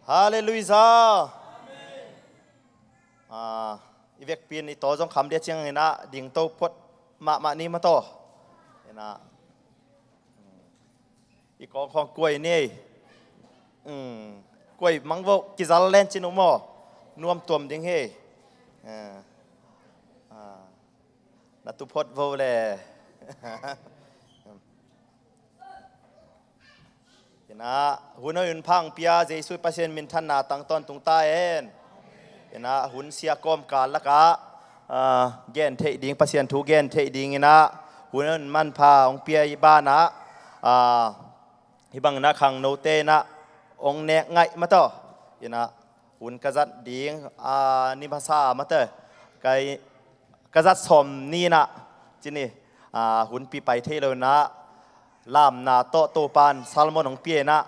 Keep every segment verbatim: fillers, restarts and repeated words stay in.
Halleluiah. Ah, i vekpi in i taw zong kham dia ciangin ah dingto phot mahmah ni maw taw. Inah, i kawng khawng kuai ni. Kuai mang vo, kizal len cin uh maw. Nuam tuam ding hi. Ah, ah. Na tu phot vo le. Inah, hun a hun phang pia Jesu Pasian minthanna tang tawntung ta hen. Inah, hun sia kawmkal lakah, ah, gen theih ding, Pasian thu gen theih ding inah, hun a hun manpha hong pia i banah, ah, hih bang inah khangnote inah hong nek ngaih mataw. Inah, hun ka zat ding, ah, ni masa mataw. Kai ka zat sawm ni inah, cini, ah, hun pi pai thei lo inah, lamna tawh Topan salmon hong pia inah,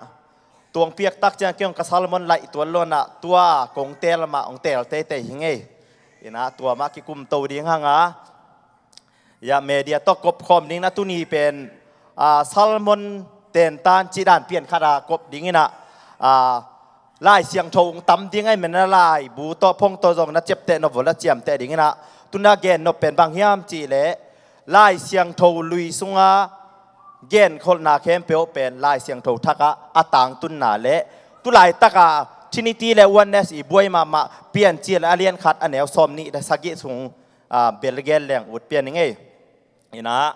tuang piak tak ciang kei hong ka salmon laih tuan lo inah, tua kong tel mah hong tel teitei hi ngei. Inah, tua mah kikum to ding hang a. Ya, media tawh kop khawm ding inah tuni pen, ah, salmon tentan cih dan pian khat a kop ding inah, ah, Lai Siangtho hong tam ding ahih manin ah laibu tawh phong tawh zong na ciapteh nop vo la ciamteh ding inah, tuna gen nop pen bang hiam cih leh Lai Siangtho lui sunga genkholhna khempeuh pen Lai Siangtho thak ah a tangtunna le tulaitak a Trinity le Oneness i buai mahmah Piancil a lian khat a neu sawm nih le sagih sung, ah, bel gen leng ut pian ning ei. Inah,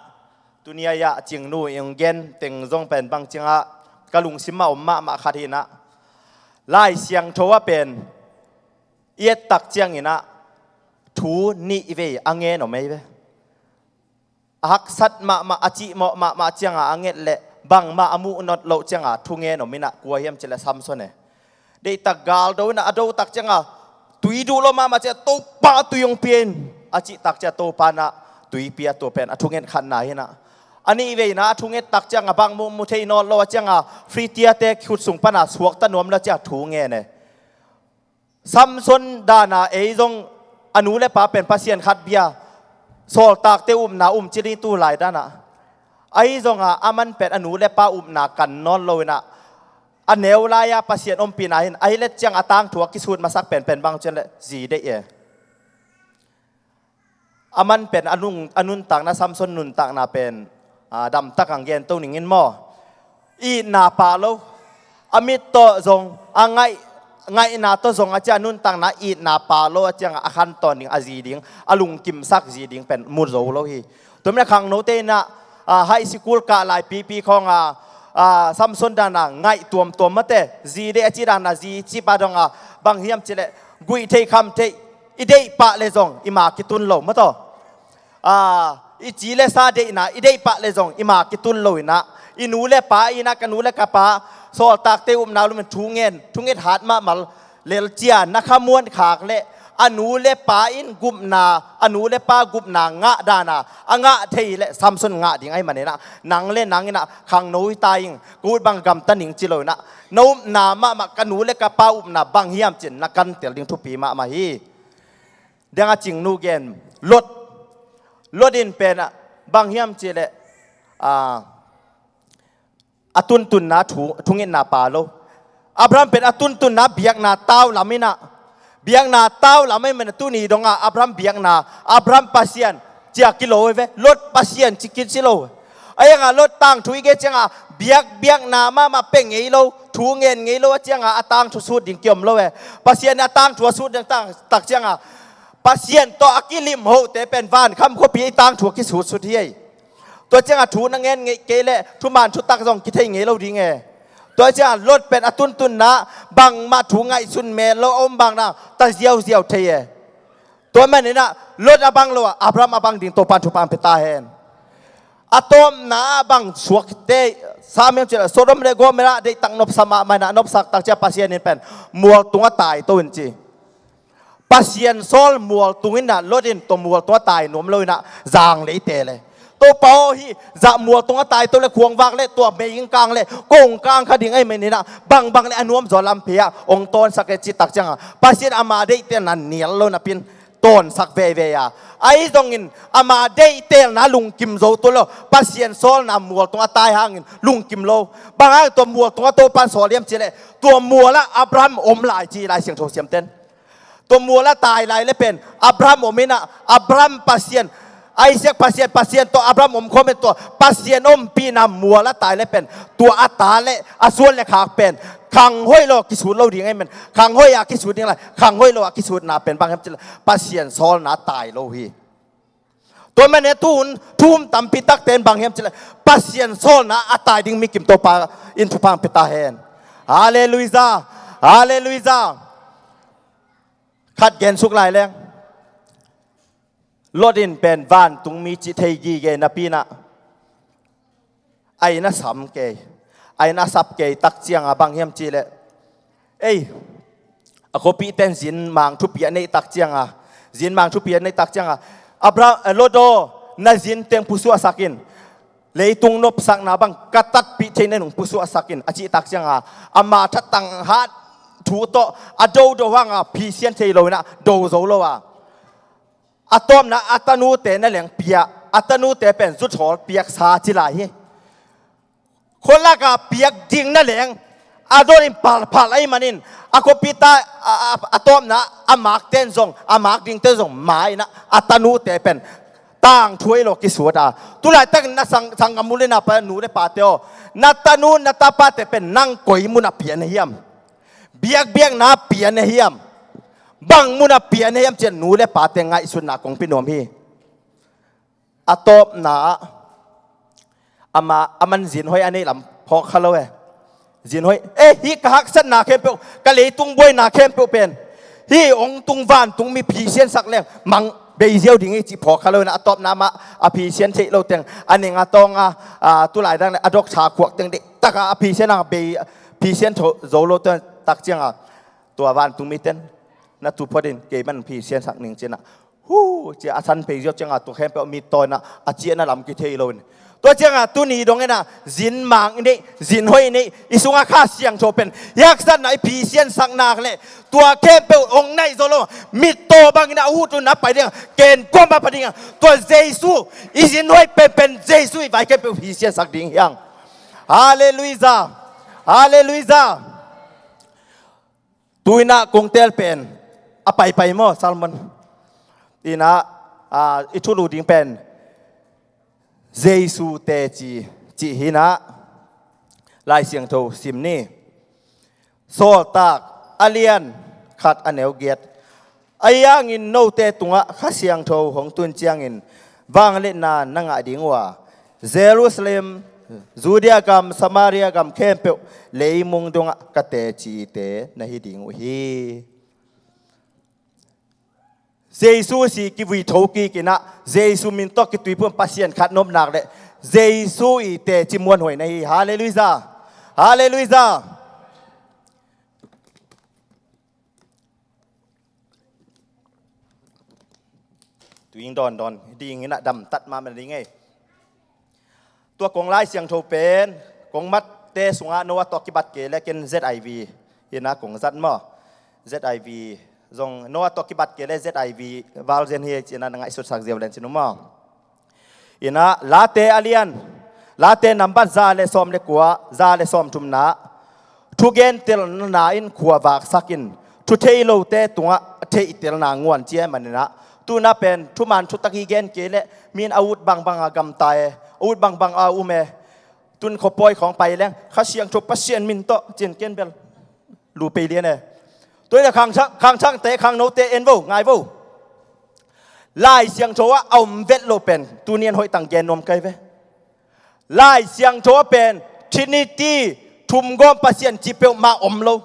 tuni a ya Cingnu i hong gen teng zong pen bang ciangah ka lungsim ah om mahmah khat hi inah, Lai Siangtho ah pen i et tak ciang inah thu nih vei a ngen om ei ve. A haksat mahmah, a cihmawh mahmah ciangah a nget leh bangmah a muh not loh ciangah thu ngen om inah, kua hiam cih leh Samson e. Deihtak gal do inah, a do tak ciangah tui duh lo mahmah ciangah, Topa, tui hong pia in, a cih tak ciangah Topa inah tui pia, tua pen a thunget khatna hi inah. A nih vei inah a thunget tak ciangah bang muh, mu thei nawn lo a ciangah Filistiate khut sung pana suakta nuam lo ciangah thu ngen e. Samson dana ei zong a nu le pa pen Pasian khat bia, sawltakte upna um cil ni tu lai dana. Ahi zongah aman pen a nu le pa upna kan nawn lo inah, a neu lai-a Pasian ompihna hi in, ahi let ciang a tangthu a kisut masak penpen bang cian le zi deih e. Aman pen a nung, a nuntakna, Samson nuntakna pen, ah, damtak ang gen to ning in maw. Itna pha lo. A mit tawh zong, a ngaih, ngaihna tawh zong a ciang a nuntakna itna pha lo a ciangah a khan tawn ding, a zi ding, a lungkimsak zi ding pen mu zo lo hi. Tua manin a khangnote inah, ah, high school kah lai pipi khawngah, ah, Samson dana ngaih tuamtuam mate, zi deih a ci dana zi cih pa dongah bang hiam cih leh guih theih kham theih i deih pah le zong i ma kitun lo mataw. Ah, i ci le sa deihna i deih pah le zong i ma kitun lo inah, i nu le pa inah, ka nu le ka pa, sawltakte upna lo in thu ngen, thunget hat mahmah lel ciang na khamuan khak leh a nu le pa in gupna, a nu le pa gupna ngah dana a ngah thei leh Samson ngah ding ahih manin ah, nang le nang inah khangno hi ta ing, ka ut bang gamta ning ci lo inah, na upna mahmah, ka nu le ka pa upna bang hiam cih na kantel ding thupi mahmah hi. Deng a Cingnu gen, Lot. Lot in pen ah bang hiam cih leh, ah, a tuntunna thu, thungetna pha lo. Abraham pen a tuntunna biakna tau lam inah, biakna tau lam ahih manin tuni dongah Abraham biakna, Abraham Pasian ci a kilo hi ve, Lot Pasian ci kici lo. A hiangah Lot tangthu i gen ciangah biak, biakna mahmah pia ngei lo, thu ngen ngei lo a ciangah a tangthu sut ding kiom lo e. Pasian in a tangthu a sut ding tak, tak ciangah Pasian tawh a kilimhote pen vankham khuapi i tangthu a kisutsut hi ei. Tua ciangah thu na ngen ngeih kei leh thuman thutak zong kithei ngei lo ding e. Tua ciangah Lot pen a tuntunna bangmah thu ngaihsun mel lo a om bang na ta ziauziau thei e. Tua manin ah Lot a bang lo ah Abraham a bang ding Topan thupha pia ta hen. A tawpna ah bang suakte, Samuel cil Sodom le Gomorrah deihtak nopsa mahmah inah, nopsak tak ciang Pasian in pen mualtung a tai to in ci. Pasian sawl mualtung inah, Lot in tua mualtung a tai nuam lo inah zang lei te le. Topa aw, hih zah mualtung a tai to le khuang vak le tua mei ing kang le kong kang kha ding ahih manin ah, bangbang le a nuam zaw lampi ah hong tawnsak e cih tak ciangah Pasian ama deihte na nial lo napi in tawnsak veve a. Ahi zongin ama deihtelna lungkim zo tuan lo, Pasian sawlna mual tungah a tai hangin lungkim lo. Bang hang tua mual tungah Topan sawl hiam cih leh, tua mualah Abraham om lai ci Lai Siangtho siamten. Tua mualah tai lai le pen Abraham om inah, Abraham Pasian, Isaac Pasian, Pasian tawh Abraham om khawm in, tua Pasian ompihna mualah tai le pen tua a ta le a suan le khak pen khang hoih lo kisut lo ding ahi man. Khang hoih a kisut ding lai, khang hoih lo a kisutna pen bang hiam cih leh Pasian sawlna tai lo hi. Tua manin tu hun thu-um tampi takte in bang hiam cih leh Pasian sawlna a tai ding mi kim Topa in thupha pia ta hen. Halleluiah. Halleluiah. Khat gensuk lai leng, Lot in pen vantungmi cih thei gige napi inah a inn a sam kei, a inn a sap kei tak cianga bang hiam cih leh, ei, a khuapihte in zin mang thupi a neih tak cianga, zin mang thupi a neih tak cianga, Abraham, eh, Lot aw, na zin teng pusuahsak in, leitung nopsakna bang ka tatpih thei na nung pusuahsak in a cih tak cianga, ama thatang hat thu tawh a dodo hanga phisian thei lo inah do zo lo a. A tawpna a tanute na leng pia, a tanute pen zuthawl piaksa ci lai hi. Khualaka piak ding na leng a dot in palphal ahi manin a khuapite a, a, a tawpna a makte in zong, a mak dingte zong ma inah a tanute pen tangthu ahi lo kisuat a. Tulaitakin na sang, sanggam u le nau pa, nu le pate aw, na tanu na tapate pen nang koi munah pia na hiam? Biakbiakna pia na hiam? Bang munah pia na hiam cih leh nu le pate ngaihsutna kong pia nuam hi. A tawpna ah ama, aman zin hoih a neih lam phawk kha lo e. Zin hoih, eh, hih ka haksatna khempeuh, ka leitung buaina khempeuh pen hih hong tung vantungmi phisiansak leng mang bei ziau ding hi cih phawk kha lo inah a tawpna mah a phisian theih lo teng a ning a tawng a, a, tulai dang le a dok sa khuak teng deihtaka a phisian a bei, phisian tho zo lo teng tak cianga tua vantungmite in na tu phot in kei man phisiansak ning ci inah, hu, ci a san phei ziau cianga tua khempeuh mittaw inah a ciahna lam kithei lo in. Tua cianga tuni dong inah zin mang i neih, zin hoih i neih, i sungah Kha Siangtho pen i haksatna i phisiansak nak leh tua khempeuh hong naih zo lo, mittaw bang inah a ut un a pai ding a, ken kuam a pai ding a, tua Jesu, i zin hoih penpen Jesu i vai khempeuh phisiansak ding hi hang. Halleluiah. Halleluiah. Tu inah kong teel pen a paipai maw, sermon? Inah, a, i thulu ding pen Jesu teci cih hi inah Lai Siangtho sim ni. Sawltak a lian khat a neu giat. Ahi hangin note tungah Kha Siangtho hong tun ciangin vangliatna na ngah ding uh a, Jerusalem, Judea gam, Samaria gam khempeuh leimung dongah ka tecite na hi ding uh hi. Jesu si kivui tho kik inah Jesu min tawh kituiphum Pasian khat nop nak leh Jesu i teci muanhuai na hi. Halleluiah. Halleluiah. Tuing dawndawn ding inah damtat mahmah ding ei. Tua kong Lai Siangtho pen kong matte sungah Noah tawh kibat kei le ken Z I V inah kong zat maw. Z I V zong Noah tawh kibat kei le Z I V version hi ci inah na ngaihsutsak ziau len cin uh maw. Inah Late a lian, Late nambat za le sawm le kua, za le sawm thumna, thugentelna in khua vaksak in, thu thei lote tungah theihtelna nguan ci ahih manin ah, tu inah pen thuman thutak i gen kei leh mi in a ut bangbang a gamta e, a ut bangbang a um e. Tu in khuapawi khawng pai leng Kha Siangtho Pasian min tawh cin ken bel lu pei lian e. Tu inah khangthak, khangthakte, khangnote en vo, ngai vo. Lai Siangtho ah a om vet lo pen tuni in hoih tang gen nuam kai ve. Lai Siangtho ah pen Trinity, thumgawm Pasian cih peuhmah om lo.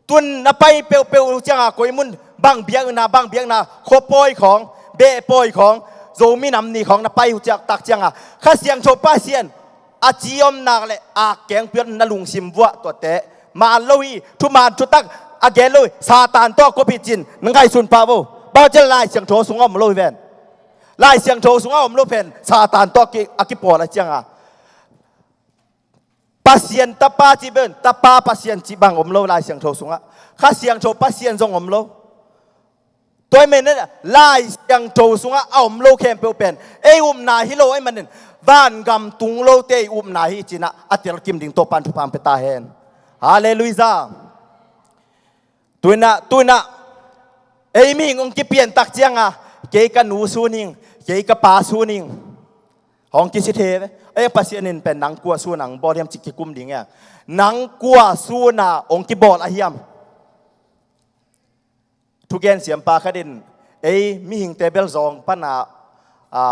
Tu in na pai peuhpeuh uh cianga koi mun, bang biakna, bang biakna, khuapawi khawng, behpawi khawng, Zomi Nam Ni khawng na pai uh ciak tak cianga Kha Siangtho Pasian a ci om nak leh a kengpian na lungsim vuah tuate man lo hi. Thuman thutak a gen lo hi. Satan tawh khuapih cin na ngaihsun pah vo. Bang ci Lai Siangtho sungah om lo hi ven. Lai Siangtho sungah om lo pen Satan tawh a ki, a kipawl a cianga Pasian Tapa cih pen, Tapa Pasian cih bang om lo Lai Siangtho sungah. Kha Siangtho Pasian zong om lo. Tua ahih manin Lai Siangtho sungah a om lo khempeuh pen ei upna hi lo ahih manin vangam tung lote i upna hi ci-in ah a telkim ding Topa'n thupha hong pia ta hen. Halleluiah. Tu-in ah, tu-in ah ei mihing hong kipian tak ciangin kei ka nu sun ing, kei ka pa sun ing, hong kici thei ve. Ei, Pasian in pen nang kua sun a hong bawl hiam cih kikum ding hi a. Nang kua sun a hong kibawl a hiam? Thugen siampa khat in ei mihingte bel zawng pan a, a,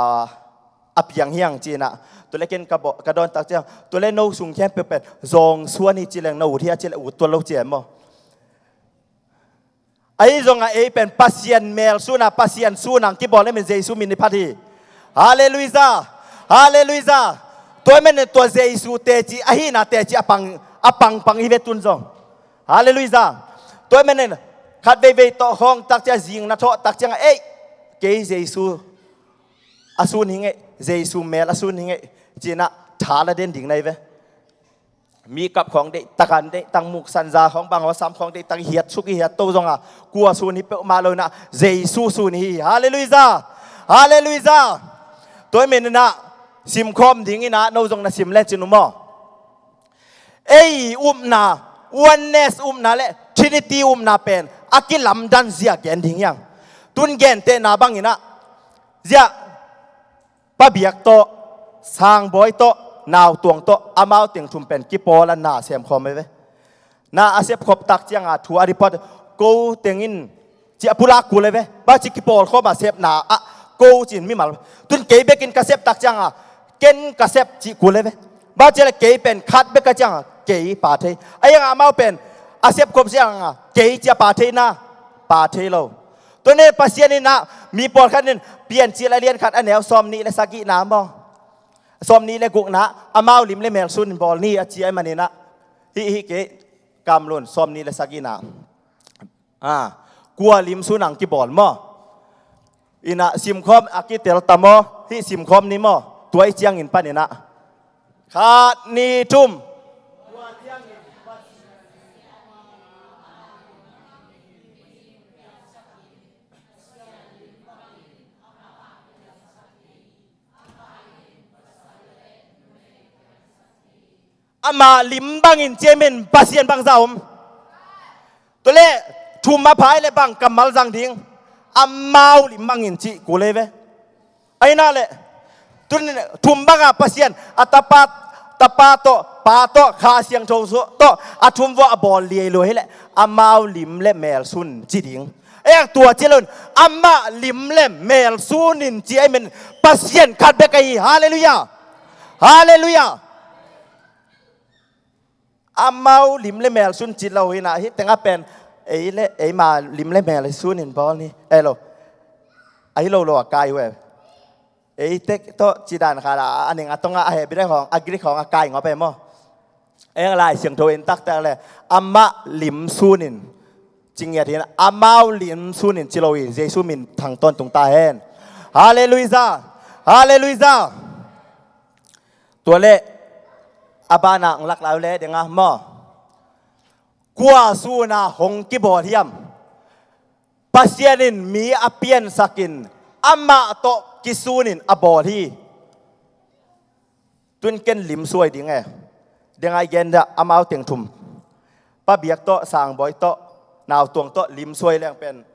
a piang hi hang ci-in ah. Tua leh ken ka bawl, ka dawn tak ciang, tua leh no sung khempeuh pen zawng suan hi ci leng na ut hi a ci leh ut tuan lo ci e maw. Ahi zongin ei pen Pasian mel sun a, Pasian sun a hong kibawl ahih manin Jesu min i phat hi. Halleluiah. Halleluiah. Tua ahih manin tua Jesu teci, a hihna teci a pang, a pangpang hi ve tun zong. Halleluiah. Tua ahih manin khat veivei tawh khawng tak ciang, zing na thawh tak ciang, ei, kei Jesu a sun hi ing ei, Jesu mel a sun hi ing ei ci-in ah tha la den ding na hi ve. Mi kap khawng deih tak, an deih tak, muk sanza khawng, bang haw sam khawng deih tak, i hiat suk, i hiat to zongin kua sun hi peuhmah lo-in ah Jesu sun hi. Halleluiah. Halleluiah. Tua ahih manin ah simkhawm dingin ah no zong na sim le cin uh maw. Ei upna, oneness upna leh Trinity upna pen a kilamdang zia gen ding hi hang. Tun gentehna bangin ah, zia Pa Biak tawh, Sangbawi tawh, Nautuang tawh, amau teng thum pen kipawl a na semkhawm hi ve. Na a sepkhop tak ciangin thu a report, ko teng in ci a pulak kul hi ve. Bang ci kipawlkhawm a sepna ah ko ci-in mimal. Tun kei bekin ka sep tak ciangin ken ka sep ci kul hi ve. Bang ci leh kei pen khat bek ka ciangin kei pha thei. Ahi zongin amau pen a sepkhop ciangin kei ci a pha thei na, pha thei lo. Tua ahih manin Pasian in ah mi pawlkhat in Piancil a lian khat a neu sawmnih leh sagihna maw, sawmnih leh gukna, amau lim leh mel sunin bawl ni a ci ahih manin ah, hih, hih kei, Kamlun sawmnih leh sagihna. Ah, kua lim sun a hong kibawl maw? In ah simkhawm a kitel ta maw? Hih simkhawm ni maw? Tua ahih ciangin panin ah, khat, nih, thum. Amah lim bangin ci ahih manin Pasian bangzah om? Tua leh thum a pha leh bang kammal zang ding? Amau lim bangin ci kul hi ve. Ahi nak leh, tun thum bangin Pasian a Tapa, Tapa tawh, Pa tawh, Kha Siangtho tawh a thum vuah a bawl liai lo hi leh amau lim leh mel sun ci ding. Ei, tua ci lo-in amah lim leh mel sunin ci ahih manin Pasian khat bek ahi hi. Halleluiah. Halleluiah. Amau lim leh mel sun ci lo hi-in ah, hih tengah pen ei leh eima lim leh mel sunin bawl ni, ei lo. Ahi lo lo a kai uh e. Ei tek tawh ci dan khat a, a ning a tong a, a Hebrew khawng, a Greek khawng a kai ngawp e maw. Ei, Lai Siangtho en taktak leh amah lim sunin ci ngiat hi-in, amau lim sunin ci lo hi. Jesu min thang tawntung ta hen. Halleluiah. Halleluiah. Tua leh a banah hong lak lai uh leh ding a maw. Kua sun a hong kibawl hiam? Pasian in mi a piansakin amah tawh kisunin a bawl hi. Tun ken lim suai ding e. Ding a i gen dah amau teng thum. Pa Biak tawh, Sangbawi tawh, Nautuang tawh lim suai leng pen,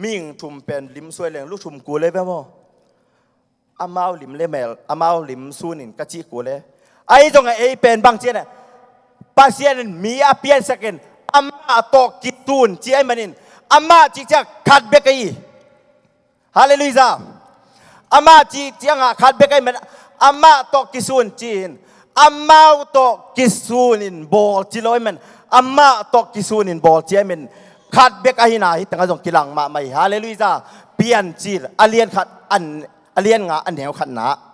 mihing thum pen lim suai leng lu thum kul hi ve maw. Amau lim leh mel, amau lim sunin ka cih kul hi. Ahi zongin ei pen bang ci hiam? Pasian in mi a piansakin amah tawh kisun ci ahih manin amah cih ciang khat bek ahi. Halleluiah. Amah cih ciangin khat bek ahih manin amah tawh kisun ci-in, amau tawh kisunin bawl ci lo ahih manin, amah tawh kisunin bawl ci ahih manin khat bek ahihna hih tengah zong kilang mahmah hi. Halleluiah. Piancil a lian khat, a lian nga, a neu khatna.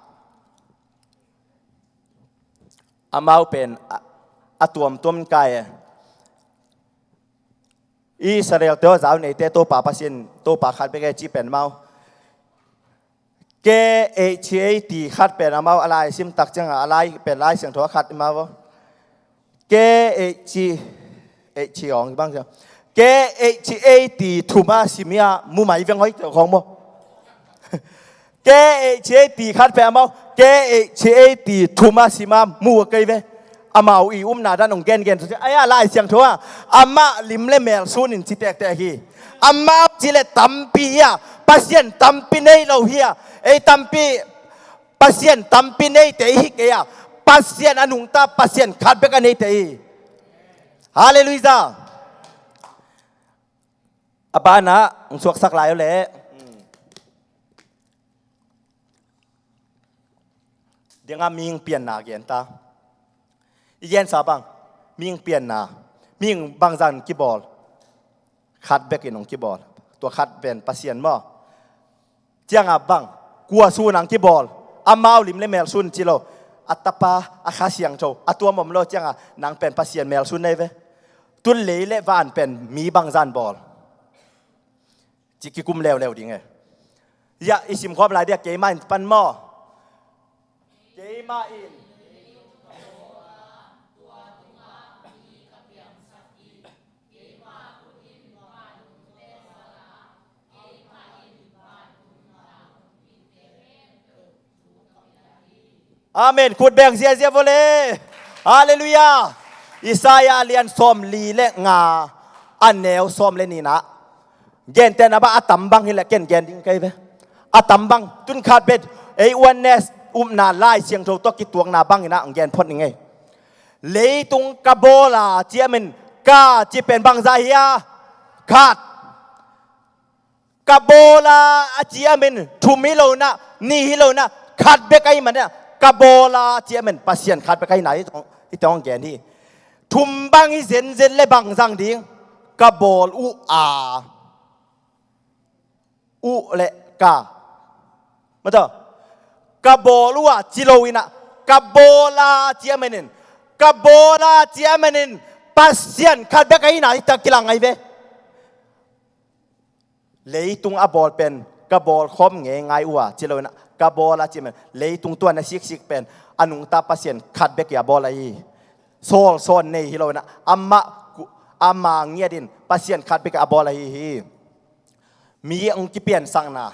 Amau pen a, a tuamtuam kai e. Israel-te aw, zau neite Topa Pasian, Topa khat bek e cih pen amau. K H A T khat pen amau a lai sim tak ciangin a lai pen Lai Siangtho a khat amau aw. K H A T, H A T aw, bang ciang. K H A T thum a sim hi a, mu mai veng hoi teh khong maw. K H A T khat peuh a maw, K H A T thum a sim a mu a kei ve. Amau i upna dan hong gengen tua ciang, ai a Lai Siangtho ah, amah lim le mel sun in ci tektek hi. Amau ci le tampi hi a, Pasian tampi nei lo hi a, ei tampi, Pasian tampi neite i hi kei a, Pasian a nungta Pasian khat bek a neite i hi. Halleluiah. A banah hong suaksak lai uh leh, dingah mihing pianna gen ta. I gensa bang, mihing pianna, mihing bangzah in kibawl, khat bekin hong kibawl. Tua khat pen Pasian maw? Ciangah bang, kua sun ang kibawl, amau lim le mel sun ci lo, a Tapa, a Kha Siangtho a tuam om lo ciangah nang pen Pasian mel sun nei ve. Tun lei le van pen mi bangzah in bawl, ci kikum leuleu ding e. Ia, i simkhawm lai dia, keimah in pan maw? Keimah in. Amen. Khut beng ziazia vua le. Halleluiah. Isaiah a lian sawmli le nga, a neu sawm le nihna. Gentehna bang a tam bang hi leh ken gen ding kei ve. A tam bang, tun khat bek, ei oneness upna Lai Siangtho tawh kituakna bang inah hong gen phot ning ei. Leitung ka bawl a ci a min, ka ci pen bangzah hi a, khat. Ka bawl a a ci a min, thum hi lo inah, nih hi lo inah, khat bek ahih manin ah, ka bawl a a ci a min, Pasian khat bek ahihna hi tawh, hi tawh hong gen hi. Thum bang hi zenzen le bang zang ding, ka bawl uh a, uh le ka. Mataw, ka bawl uh a ci lo inah, ka bawl a ci a min in, ka bawl a ci a min in, Pasian khat bek ahihna hi tawh kilang ngai ve. Leitung a bawl pen ka bawl khawm ngeingai uh a ci lo inah, ka bawl a ci a min, leitung tua na siksik pen a nungta Pasian khat bek i a bawl ahi hi. Sawlsawn nei hi lo inah, amah ku-, ama ngiat in Pasian khat bek i a bawl ahi hi. Mi hong kipiansakna.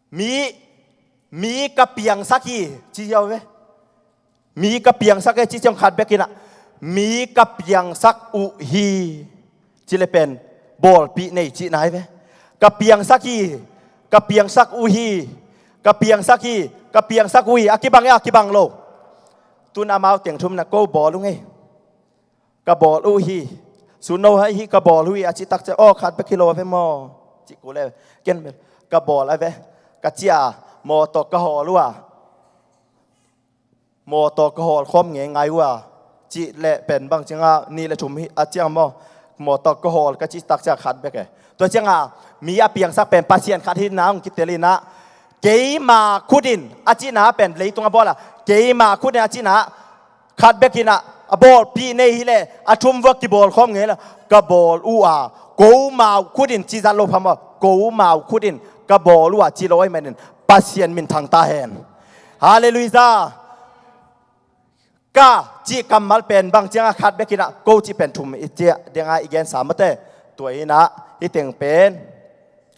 Mi, mi ka piangsak hi, ci hiau ve. Mi ka piangsak hi, ci ciang khat bek inah, mi ka piangsak uh hi, ci le pen, bawlpih nei cihna hi ve. Ka piangsak hi, ka piangsak uh hi, ka piangsak hi, ka piangsak uh hi, a kibang e, a kibang lo. Tun amau teng thum na ko bawl uh ngei. Ka bawl uh hi. Sun no hai hi ka bawl uh hi a cih takciang, aw, khat bek hi lo a ve maw? Cih kul e. Ken bel ka bawl a ve. Ka ci a, mawtaw ka hawl uh a, mawtaw ka hawl khawm ngeingai uh a, cih leh pen bang ciang a, nih le thum hi a ciang maw? Mawtaw ka hawl ka cih takciang khat bek e. Tua ciang a, mi a piangsak pen Pasian khat hi na hong kitel inah, keima khut in a cihna pen leitung a bawl a, keima khut in a cihna, khat bek inah, a bawlpih nei hi leh, a thum vua kibawl khawm ngei leh, ka bawl uh a, komau khut in ci zat lo pha maw, komau khut in ka bawl uh a ci lo ahih manin, Pasian minthang ta hen. Halleluiah. Ka cih kammal pen bang ciang a khat bek inah, ko cih pen thum i ciah ding a i gensa mate. Tua inah, hih teng pen,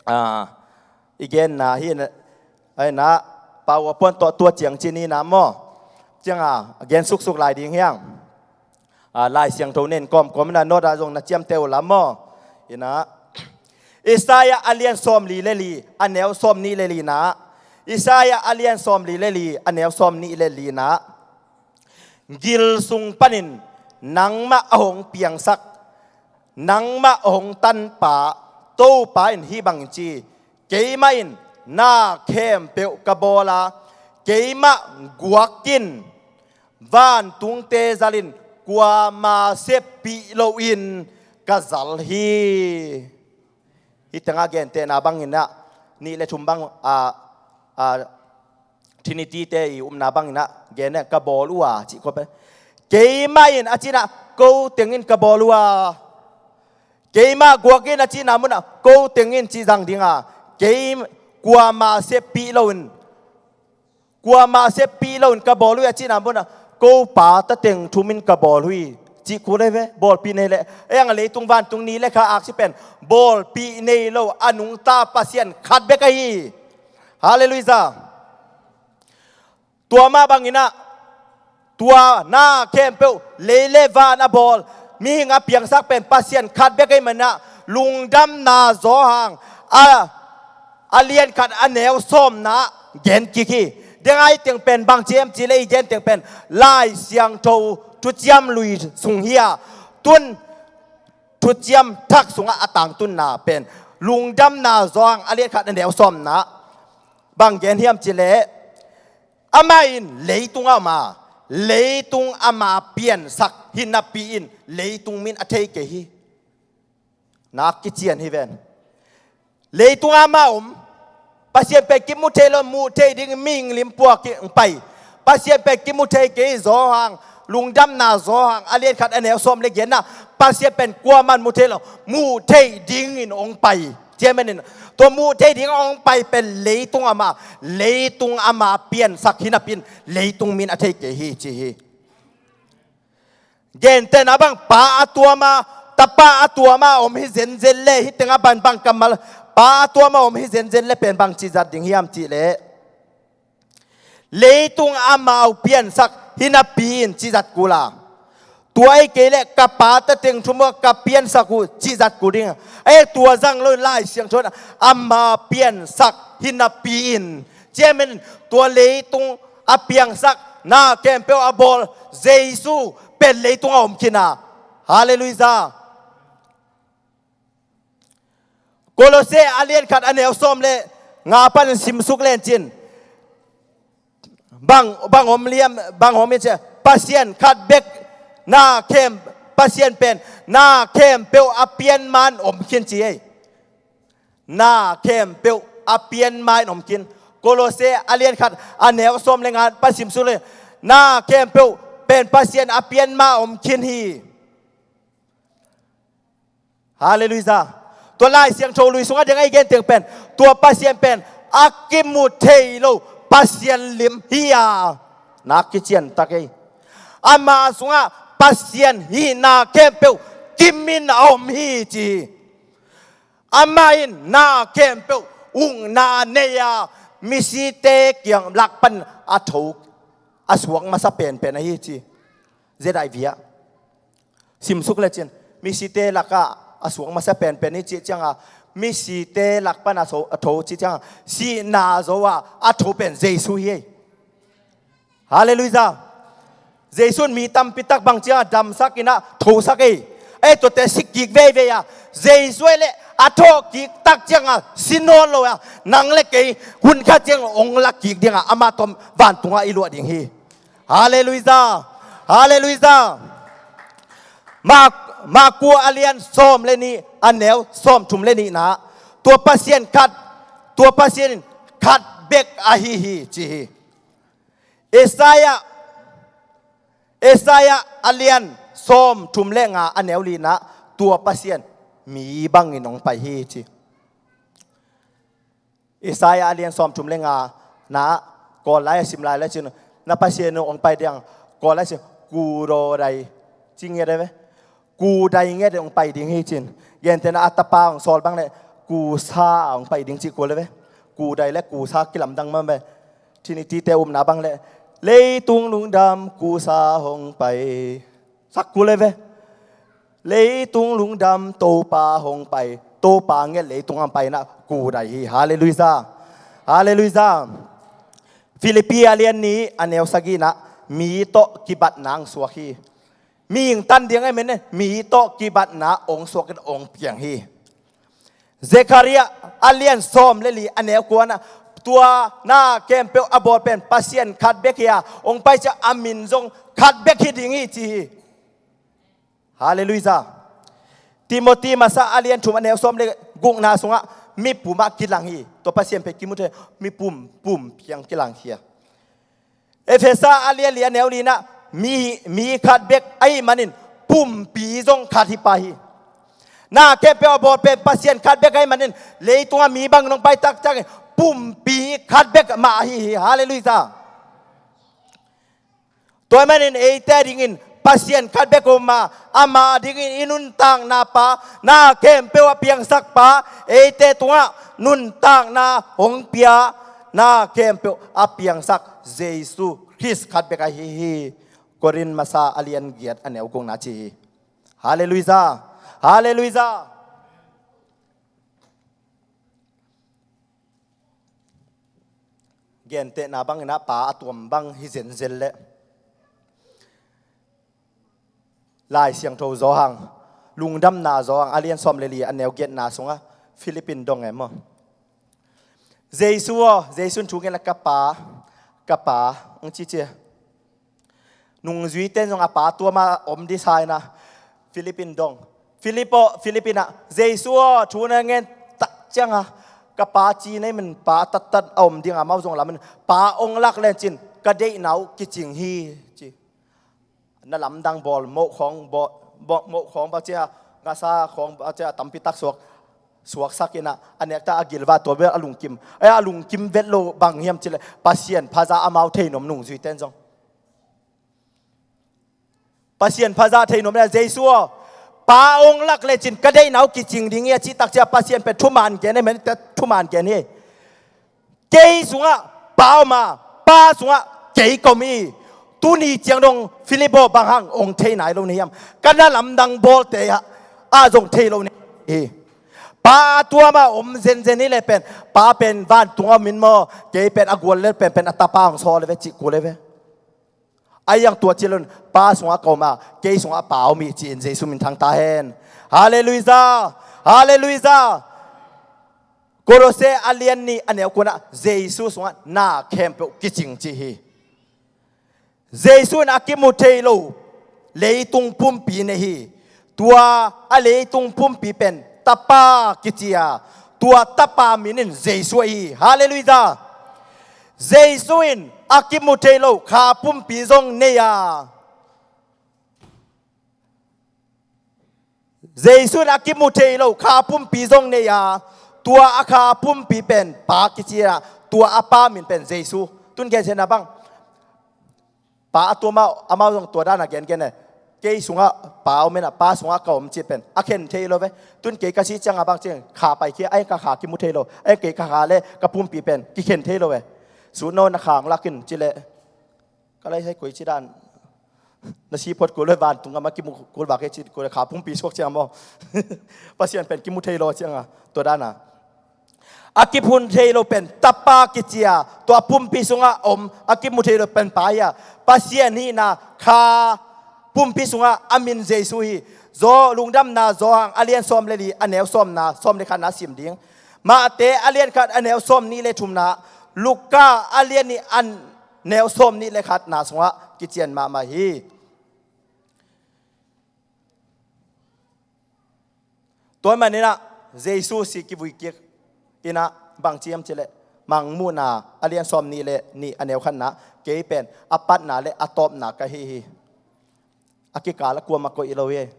ah, i genna hi inah, Ai na, pau a puan tawh tua ciang ci ni na maw? Ciang a, gen suksuk lai ding hiang. A, Lai Siangtho nen kawmkawm na, note ah zong na ciamteh uh la maw? Ina, Isaiah a lian sawm li le li, a neu sawm nih le li na. Isaiah a lian sawm li le li, a neu sawm nih le li na. Gil sung panin nangmah a hong piangsak, nangmah a hong tanpa Topa in hih bangin ci, keimah in na khempeuh ka bawl a, keimah guak in vantungte zal in kuama seppih loin ka zal hi. Hih tengah gentehna bangin ah, nih le thum bang, a, a, Trinity te i upna bangin ah, gen e, ka bawl uh a, cih kop e. Keimah in a cihna, ko teng in ka bawl uh a. Keimah guak in a cihna munah, ko teng in cih zang ding a. Kei kuama seppih loin, kuama seppih loin ka bawl uh hi a cihna munah, ko Pa ta teng thum in ka bawl uh hi. cih kul ei ve, bawlpih nei leh. Ei ang a leitung vantung ni le kha aksi pen bawlpih nei lo a nungta Pasian khat bek ahi hi. Halleluiah. Tua mah bangin ah, tua na khempeuh lei le van a bawl, mihing a piangsak pen Pasian khat bek ahih manin ah, Lungdamna Johan a, a lian khat a neu sawmna gen kik hi. Dengai teng pen bang ci hiam cih leh i gen teng pen Lai Siangtho Thuciam Lui sung hi a, tun Thuciam Thak sungah a tangtunna pen Lungdamna Johan a lian khat a neu sawmna bang gen hiam cih leh, amah in leitung a om a, leitung ama piansak hi napi in leitung min a thei kei hi. Nak kician hi ven. Leitung a amah om, Pasian pen kimu thei lo, muh theih ding mihing lim pua ki pai. Pasian pen kimu thei kei, Johan, Lungdamna Johan a lian khat a neu sawm le giatna, Pasian pen kuaman mu thei lo, muh theih dingin hong pai. Tua muh theih ding hong pai pen leitung ama, leitung ama piansak hi napi in leitung min a thei kei hi ci hi. Gentehna bang, Pa a tuam a, Tapa a tuam a om hi zenzen le, hih teng a bang bang kammal, Pa a tuam a om hi zenzen le pen bang cih zat ding hiam cih leh, leitung amau piansak hi napi in cih zat kul a. Tua ahih kei leh ka Pa ta teng thum uh ka piansak uh cih zat kul ding. Ei, tua zang lo in Lai Siangtho in ama piansak hi napi in, tua ahih manin tua leitung a piangsak, na khempeuh a bawl Jesu pen leitung a om khin a. Halleluiah. Kolose a lian khat a neu sawm le nga pan simsuk len cin. Bang, bang om liam, bang om in ci a, Pasian khat bek, na khem, Pasian pen na khempeuh a pian ma in om khin ci ei. Na khempeuh a pian ma in om khin. Kolose a lian khat a neu sawm le nga pan simsuk le, na khempeuh pen Pasian a pian ma om khin hi. Halleluiah. Tua Lai Siangtho Lui sungah ding a i gen teng pen, tua Pasian pen a kimu thei lo Pasian lim hi a, nak kician tak ei. Ama sungah Pasian hihna khempeuh kimin a om hi ci hi. Amah in na khempeuh ukna nei a, misite kiang lak pan a tho, a suak masa penpen ahi ci. Zedai via simsuk le cin, misite lakah a suak masa penpen hi cih cianga, misite lak pan a tho, a tho cih cianga, sihna zo a a tho pen Jesu hi ei. Halleluiah. Jesu in mi tampi tak bang cianga damsak in a thosak ei. Ei, tuate si kik veivei a, Jesu ei leh a thawh kik tak cianga si nawn lo a, nang le kei hun khat ciang hong la kik dinga ama tawh vantungah i luah ding hi. Halleluiah. Halleluiah. Mak, Maku a lian sawm le nih a neu sawm thum le nihna, tua Pasian khat, tua Pasian in khat bek ahi hi ci hi. Isaiah, Isaiah a lian sawm thum le nga a neu lina, tua Pasian mi bangin hong pai hi ci. Isaiah a lian sawm thum le nga na, Kawl lai a sim lai le cin, na Pasian hong pai ding, Kawl lai a sim, kudodai ci ngiat ve. Kudai ngiat hong pai ding hi cin. Gentehna a tapa hong sawl bang le, kusa hong pai ding cih kul le ve. Kudai le kusa kilamdang mah ve. Trinity te upna bang le, leitung lungdam kusa hong pai. Sak kul le ve. Leitung lungdam Topa hong pai. Topa ngiat leitung hong pai na kudai hi. Halleluiah. Halleluiah. Philippi a lian nih a neu sagihna, mi tawh kibatna hong suak hi. Mihing tan ding ahih manin mi tawh kibatna hong suak in hong piang hi. Zekhariah a lian sawm le li a neu kuana, tua na khempeuh a bawl pen Pasian khat bek hi a, hong pai ciang a min zong khat bek hi ding hi ci hi. Halleluiah. Timothy masa a lian thum a neu sawm le gukna sungah mipum ah kilang hi. Tua Pasian pen kimu thei, mipum, pum piang kilang hi a. Efesa a lian li a neu lina, mi, mi khat bek ahih manin pumpi zong khat hi pah hi. Na khempeuh a bawl pen Pasian khat bek ahih manin leitungah mi bangin hong pai taktak in pumpi khat bek mah ahi hi. Halleluiah. Tua ahih manin eite dingin Pasian khat bek om a, ama dingin i nuntakna pa, na khempeuh a piangsak pa, eite tungah nuntakna hong pia, na khempeuh a piangsak Jesu Khrist khat bek ahi hi. Korin masa a lian giat a neu gukna ci hi. Halleluiah. Halleluiah. Gentehna bangin ah pa a tuam bang hi zenzen leh Lai Siangtho Johan, Lungdamna Johan a lian sawm le li a neu giatna sungah Philip in dong e maw? Jesu aw, Jesu in thu ngen la, ka pa, ka pa, ang ci ci. Nungzuite in zong a pa tuam a om ding sa in ah Philip in dong. Philip aw, Philip in ah, Jesu aw, thu na ngen tak ciang a, ka pa ci nei men pa tattat a om ding a, amau zong lamen pa ong lak len cin ka deihna uh kicing hi ci. Na lamdang bawl, moh khawng bawl, bawl, moh khawng bang cia, ngasa khawng bang cia, tampi tak suak, suaksak in ah, a nekta a gilva tua bel a lungkim. Ai, a lungkim vet lo bang hiam cileh, Pasian phaza amau thei nuam nungzuite in zong. Pasian phaza thei nuam le, Jesu aw, pa ong lak lecin ka deihna uh kicing ding hi a cih tak cia Pasian pen thuman gen e, men te thuman gen hi. Kei sungah pa om a, pa sungah kei ka om hi. Tuni ciang dong Philip aw, bang hang ong thei nai lo na hiam? Ka na lamdang bawlte ah, ah zong thei lo na hi. Pa tuam a om zenzen hi leh pen, pa pen vantung a om in maw, kei pen a gual le pen, pen a tapa ong sawl le ve, cih kul le ve. Ai ang tua ci lun, pa sungah ka om a, kei sungah pa om hi ci-in Jesu min thang ta hen. Halleluiah. Halleluiah. Kolose a lian nih a neu kuanah Jesu sungah na khempeuh kicing ci hi. Jesu in a kimu thei lo leitung pumpi nei hi. Tua a leitung pumpi pen Tapa kici a, tua Tapa min in Jesu ahi hi. Halleluiah. Jesu in a kimu thei lo kha pumpi zong nei a, Jesu in a kimu thei lo kha pumpi zong nei a, tua a kha pumpi pen Pa kici a, tua a Pa min pen Jesu. Tun gen sena bang, Pa a tuam a, amau zong tua dan a gengen e. Kei sungah Pa om in a, Pa sungah ka om ci pen a khen thei lo ve. Tun kei ka si ciang a bang ciang kha paikhia, ai ka kha kimu thei lo, ai kei ka kha le ka pumpi pen kikhen thei lo ve. Sut no, na kha ong lak in ci le, ka lai sai koi ci dan, na si phot kul lo, vantung a ma kimu kul vak e ci kul le, kha pumpi suak ciang maw? Pasian pen kimu thei lo ciang a, tua dan a. A kiphun thei lo pen Tapa kici a, tua pumpi sungah om, a kimu thei lo pen Pa hi a. Pasian hihna kha pumpi sungah a min Jesu hi. Zo, Lungdamna Johan a lian sawm le li a neu sawmna, sawm le khatna sim ding. Mate a lian khat a neu sawm nih le thumna, Luka a lian nih a neu sawm nih le khatna sungah kician mahmah hi. Tua manin ah Jesu si kivui kik in ah bang ci hiam ci le, Mangmuhna a lian sawm nih le nih a neu khatna, kei pen a patna le a tawpna ka hi hi. A kikal a kuamah koih lo hi.